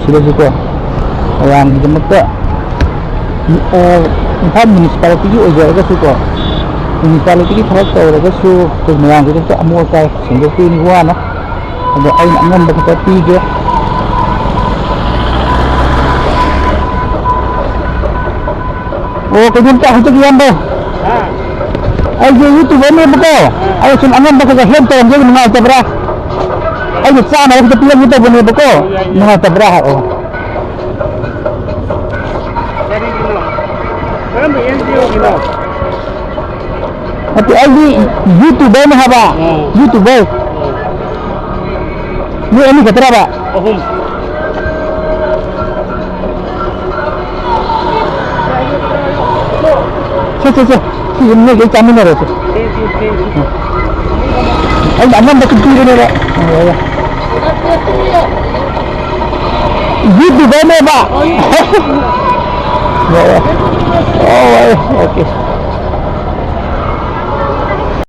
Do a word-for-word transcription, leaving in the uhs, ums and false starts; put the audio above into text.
ꯁꯤꯗꯁꯨꯀꯣ ꯃꯌꯥꯝꯒꯤꯗꯃꯛꯇ, ꯑ, ꯏꯝꯐꯥꯜ ꯃ꯭ꯌꯨꯅꯤꯁꯤꯄꯥꯂꯤꯇꯤꯒꯤ ꯑꯣꯏꯖꯔꯒꯁꯨꯀꯣ, ꯃ꯭ꯌꯨꯅꯤꯁꯤꯄꯥꯂꯤꯇꯤꯒꯤ ꯊꯕꯛ ꯇꯧꯔꯒꯁꯨ ꯑꯩꯈꯣꯏ ꯃꯌꯥꯝꯒꯤꯗꯃꯛꯇ ꯑꯃꯣꯠ ꯑꯀꯥꯏ ꯁꯦꯡꯗꯣꯛꯇꯣꯏꯅꯤ ꯋꯥꯅ꯫ ꯑꯗꯣ ꯑꯩꯅ ꯑꯉꯝꯕ ꯈꯛꯇ ꯄꯤꯒꯦ꯫ ꯑꯣ, ꯀꯩꯅꯣꯝꯇ ꯍꯥꯏꯖꯒꯦ, ꯏꯌꯥꯝꯕ꯫ ꯑꯩꯁꯦ ꯌꯨꯇ꯭ꯌꯨꯕꯔꯅꯦꯕꯀꯣ꯫ ꯑꯩ ꯁꯨꯝ ꯑꯉꯝꯕ ꯈꯔ ꯈꯔ ꯍꯦꯜꯞ ꯇꯧꯔꯝꯒꯦ, ꯅꯨꯡꯉꯥꯏꯇꯕ꯭ꯔꯥ? ꯑꯩꯅ ꯆꯥꯅꯕ ꯈꯛꯇ ꯄꯤꯔꯝꯒꯦ ꯇꯧꯕꯅꯦꯕꯀꯣ꯫ ꯅꯨꯡꯉꯥꯏꯇꯕ꯭ꯔꯥ ꯍꯥꯏꯔꯛꯑꯣ꯫ ꯀꯔꯤꯒꯤꯅꯣ? ꯀꯔꯝꯕ ꯑꯦꯟ ꯖꯤ ꯑꯣꯒꯤꯅꯣ? ꯅꯠꯇꯦ, ꯑꯩꯗꯤ ꯌꯨꯇ꯭ꯌꯨꯕꯔꯅꯦ ꯍꯥꯏꯕ꯫ ꯎꯝ꯫ ꯌꯨꯇ꯭ꯌꯨꯕꯔ꯫ ꯎꯝ꯫ ꯅꯣꯏ ꯑꯅꯤ ꯈꯛꯇꯔꯕ? ꯑꯍꯨꯝ꯫ ꯁꯦ, ꯁꯦ, ꯁꯦ꯫ ꯁꯤ ꯌꯨꯝ ꯅꯣꯏꯒꯩ ꯆꯥꯃꯤꯟꯅꯔꯁꯦ꯫ Thank you, thank you. ꯑꯩꯅ ꯑꯉꯝꯕ ꯑꯗꯨꯝ ꯄꯤꯕꯅꯦꯕ꯫ ꯌꯨꯇ꯭ꯌꯨꯕꯔꯅꯦꯕ꯫ ꯑꯣ, ꯑꯣ, ꯑꯣꯀꯦ꯫